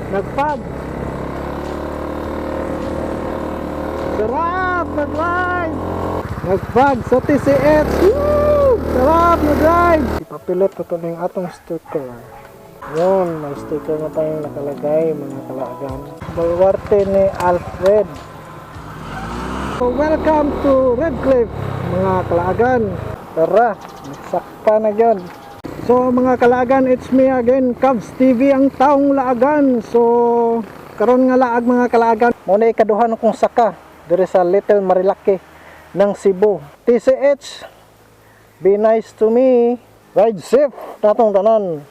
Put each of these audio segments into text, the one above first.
Nagpag. Sarap mag-drive! Nagpag sa TCH! Woo! Sarap mag-drive! Ipapilit na ito na yung atong sticker. Yun, may sticker na tayong nakalagay, mga kalaagan. Baluarte ni Alfred. So, welcome to Red Cliff, mga kalaagan. Tara, nagsakpa na yun. So mga kalaagan, it's me again, Cubs TV, ang taong laagan. So karon nga laag, mga kalaagan, mao na ikaduha kong saka diri sa Little Marilaque ng Cebu. TCH, be nice to me. Ride safe natong tanan.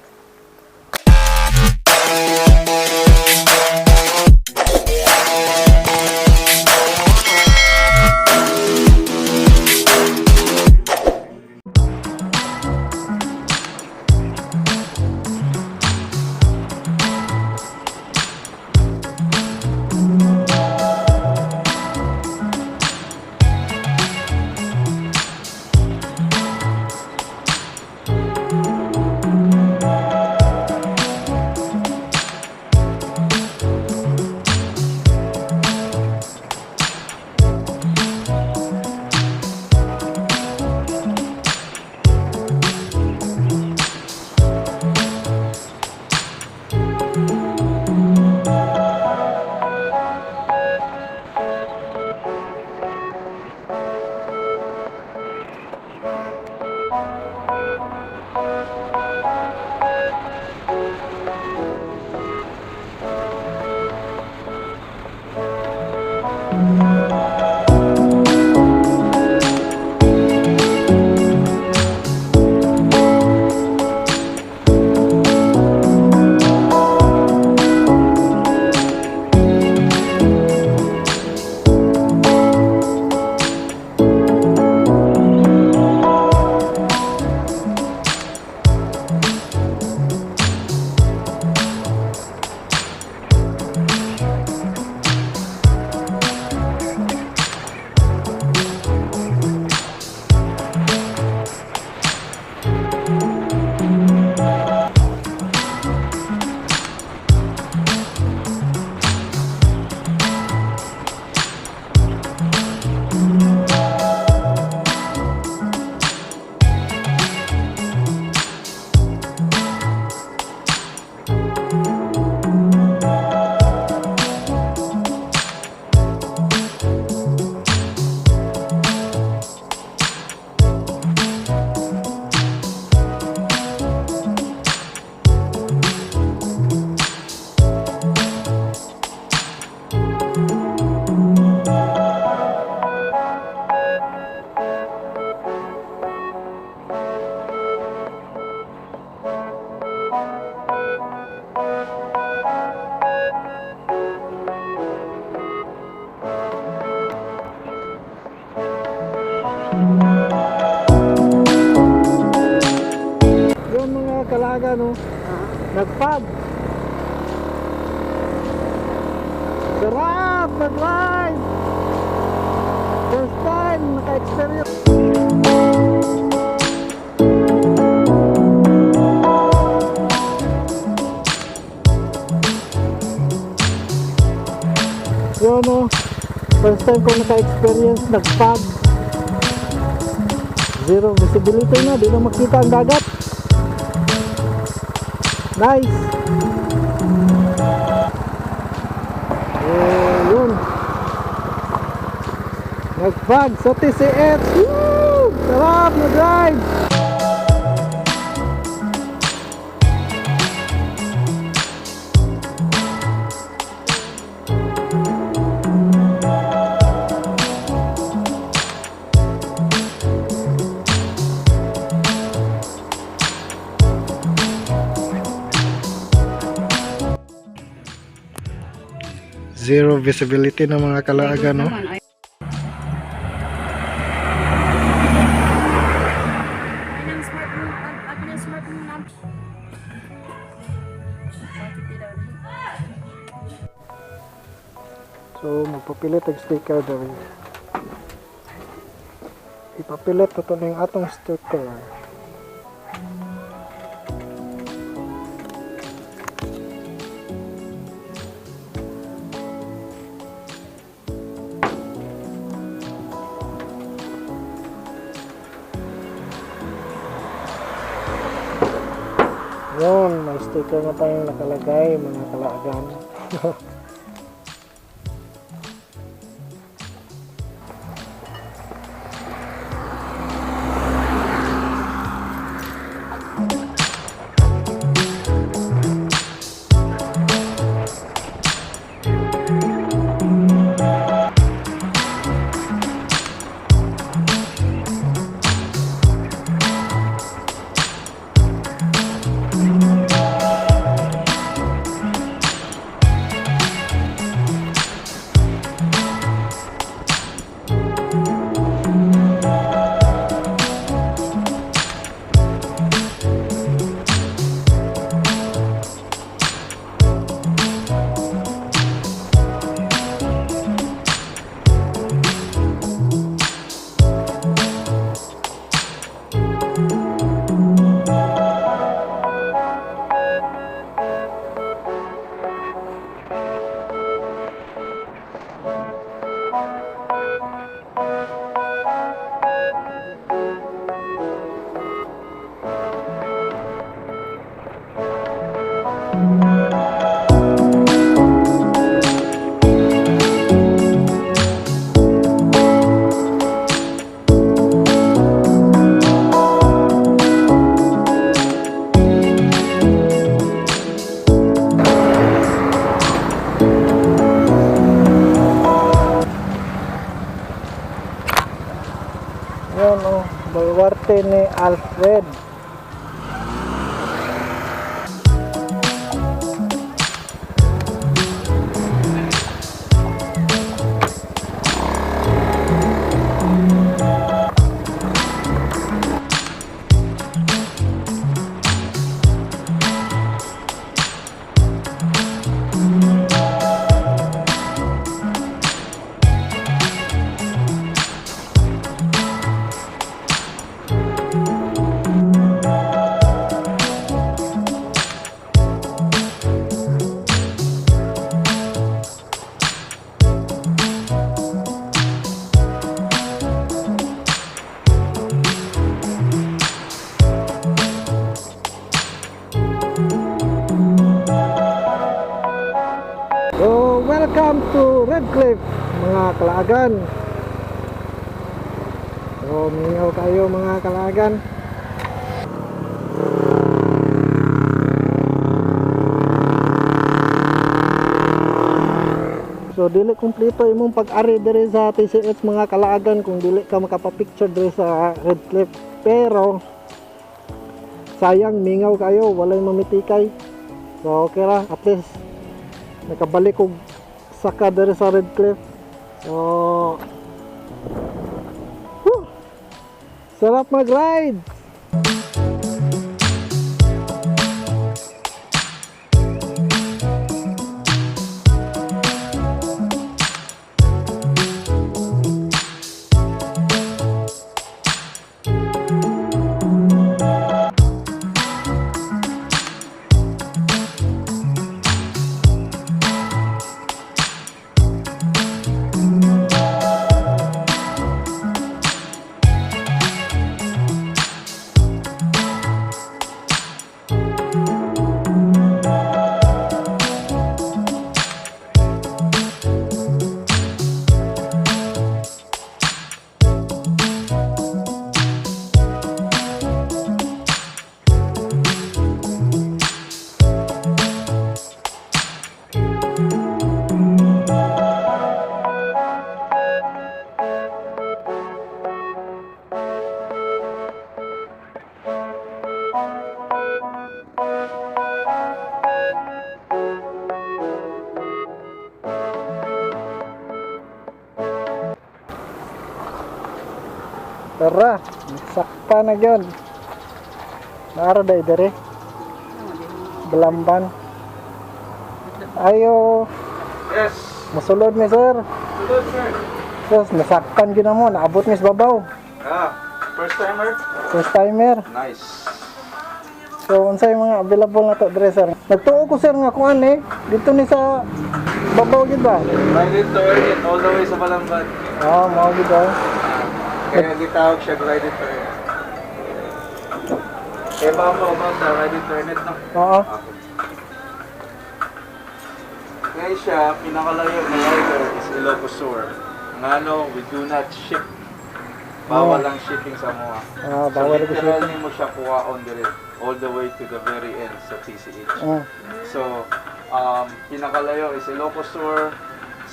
Yun, mga kalaga, no? Nagpag. Sarap mag-drive! First time naka-experience. Yun, no? First time ko naka-experience nagpag. Zero visibility na, di na makita ang dagat. Nice! Eh, yun. Nagpag sa TCX. Woo! Sarap na drive! Zero visibility ng mga kalaagan, no? Naman, ay. Anong smart mo? Anong smart mo na? So, magpapilit ang sticker dali. Ipapilit na ito na yung atong sticker. Yun, may sticker na tayong nakalagay, mga kalaagan. Yun, oh, baluarte ni Alfred. So, welcome to Red Cliff, mga kalaagan. So, mingaw kayo, mga kalaagan. So, dili kumpleto imong pag-ari diri sa TCH, mga kalaagan, kung dili ka makapapicture diri sa Red Cliff. Pero sayang, mingaw kayo, walay mamitikay. So, okay ra, at least nakabalik og saka diri sa Red Cliff. So, whew, sarap mag-ride! Tara, sakpa na gyud. Naara day dere. Balamban. Ayo. Yes. Musulod ni sir. Sulod, sir. Sus, nasakpan gyud na mo, naabot ni sa babaw. Ah, first timer? First timer. Nice. So, unsay mga available na to dere, sir? Nagtuo ko, sir, nga kuan eh. Dito ni sa babaw gid ba? Ride it to earn it all the way sa Balamban. Ah, mao gid ba? Kaya gitawag siya ride it to earn it. Eh, ba mo about sa Ride It to Earn It, no? Oo. Okay. Kaya siya, pinakalayo na rider is Ilocos Sur. Ngano, we do not ship. Bawal ang shipping sa mga. Ah, bawal so, ang literal nimo siya kuhaon dire all the way to the very end sa TCH. So, pinakalayo is Ilocos Sur.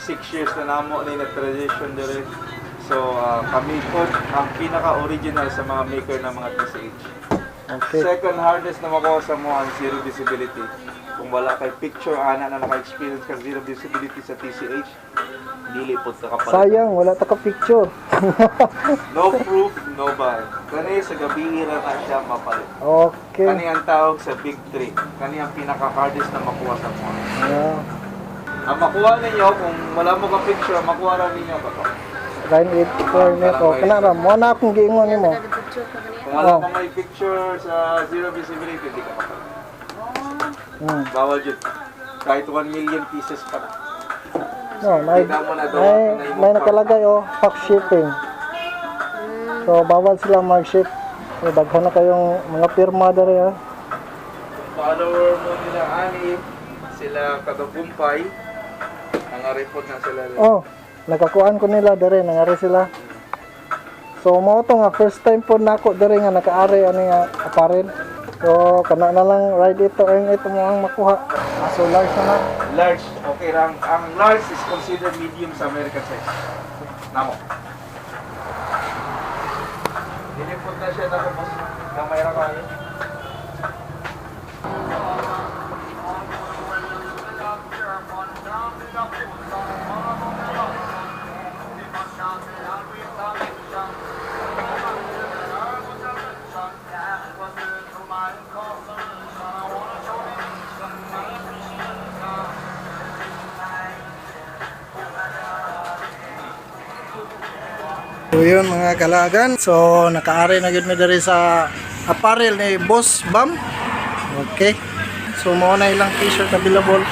6 years na namo ni na tradition dire. So, kami po ang pinaka-original sa mga maker ng mga TCH. Second hardest na makuha sa mo ang zero visibility. Kung wala kay picture ana na naka-experience ka zero visibility sa TCH, dili pod ka kapalit. Sayang, wala ta ka picture. No proof, no buy. Kani sa gabi ra na siya mapalit. Kani ang tawag sa big three. Kani ang pinaka-hardest na makuha sa mo. Ah, Ang makuha ninyo, kung wala mo ka picture, makuha ra ninyo ba to? 984 nito. Kana ra mo na akong giingon nimo. Picture ko ganyan. Kung wala Oh. ka may picture sa zero visibility, di ka mapalit. Bawal yun. Kahit 1 million pieces pa na. No, may Kita mo na daw, may nakalagay oh, pack shipping. So bawal sila mag-ship. So, daghan na kayong mga pirma dere ah. Follower mo nila ani, sila kadagumpay, ang report na sila. Oh, nakakuan ko nila dere, nangari sila. So mao to nga first time po nako dere nga nakaari ani nga apparel. So kana na lang Ride It to Earn It mo ang makuha. Ah, so large na na. Large, okay lang. Ang large is considered medium sa American size. Namo. Dinipot na siya na boss. Gamay ra kayo. So yun mga kalagan. So nakaari na gyud mi diri sa apparel ni Boss Bam. Okay. So mao na ilang t-shirt available.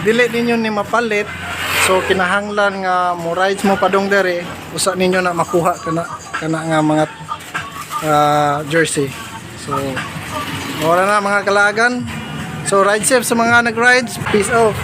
Dili ninyo ni mapalit. So kinahanglan nga mo rides mo padong diri, usa ninyo na makuha kana kana nga mga jersey. So mao na mga kalagan. So ride safe sa mga nag-rides. Peace out.